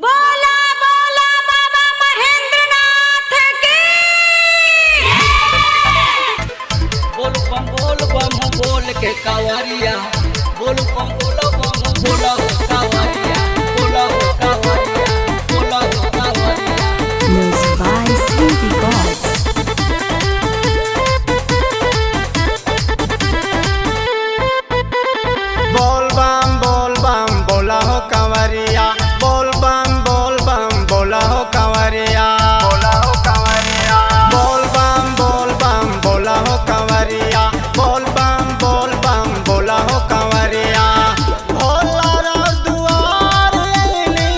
बोला बोला बाबा महेंद्रनाथ की। बोल बम बोल के कावरिया, बोल बम बोल कावरिया, बोल कावरिया, बोल कावरिया। Music by Sleepy Gods. बोल बम बोला हो कंवरिया, बोल बम बोला हो कंवरिया, बोला हो कंवरिया। बोल बम बोला हो कंवरिया, बोल बम बोला हो कंवरिया। भोला रो दुआर अइली,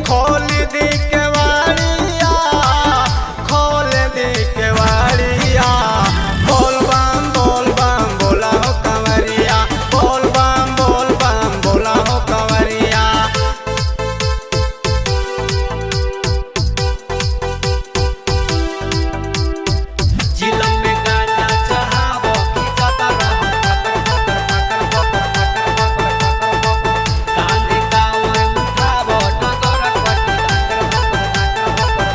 खोल दी केवाड़िया, खोल दी केवाड़िया। बोल बम बोला हो कंवरिया, बोल बम बोला हो कंवरिया। जिलम में गाना चढ़ावो खींचता रहो पकड़ पकड़ पकड़ पकड़ पकड़ पकड़ पकड़ पकड़। कांधे कांवर उठावो डगर कटी पकड़ पकड़ पकड़ पकड़ पकड़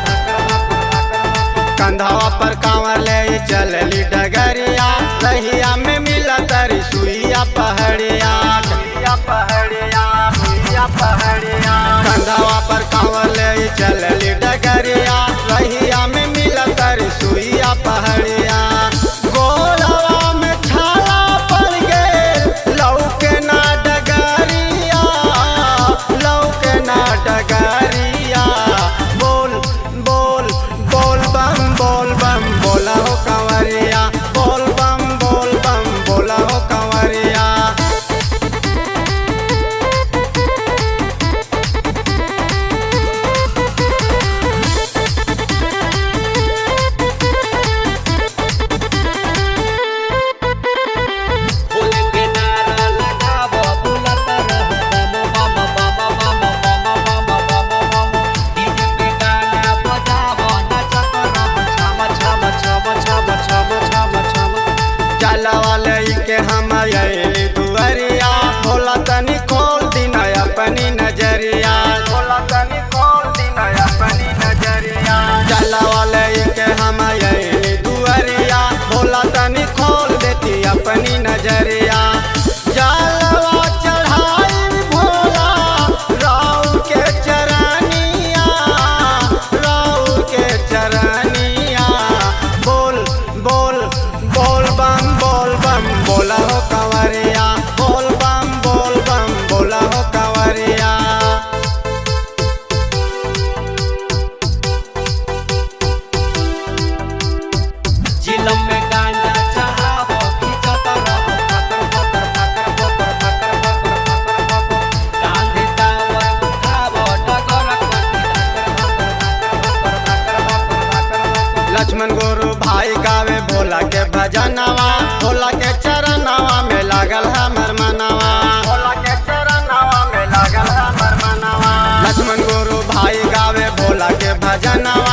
पकड़। कंधावा पर कांवर ले चलली डगरिया, रहिया में मिला तारी सुइया पहाड़िया, सुइया पहाड़िया, सुइया पहाड़िया। कंधावा पर कांवर ले चलली डगरिया, रहिया में मिला तारी सुइया पहाड़िया। गोलवा में छाला पड़ गए लौके ना डगरिया, लौके ना डगरिया। बोल बोल बोल बम बोला हो कंवरिया, बोल बम बोला हो कंवरिया। बोल के नारा लगावो बोलता रहो बम बम बम बम बम बम बम बम बम। डीजे पे गाना बजावो नाचत रहो छम छम छम छम छम छम छम। जलवा के हम अइली दुआरिया, भोला तनी खोल दिना अपनी नजरिया, भोला तनी खोल दिना अपनी नजरिया। जलवा के हम अइली दुआरिया, भोला तनी खोल देती अपनी नजरिया। जलवा चढ़ाई भोला राव के चरनिया, राव के चरनिया। बोल बोल बोल बम बोला हो कंवरिया, बोल बम बोला हो कंवरिया। जिलम में गाना चढ़ावो खींचत रहो पकड़ पकड़ पकड़ पकड़ पकड़ पकड़ पकड़ पकड़। कांधे कांवर उठावो डगर कटी पकड़ पकड़ पकड़ पकड़ पकड़ पकड़ पकड़। लक्ष्मण गुरु भाई गावे भोला के भजनवा, भोला के चरणवा में लागल हमर मनवा, भोला के चरणवा में लागल हमर मनवा। लक्ष्मण गुरु भाई गावे भोला के भजनवा।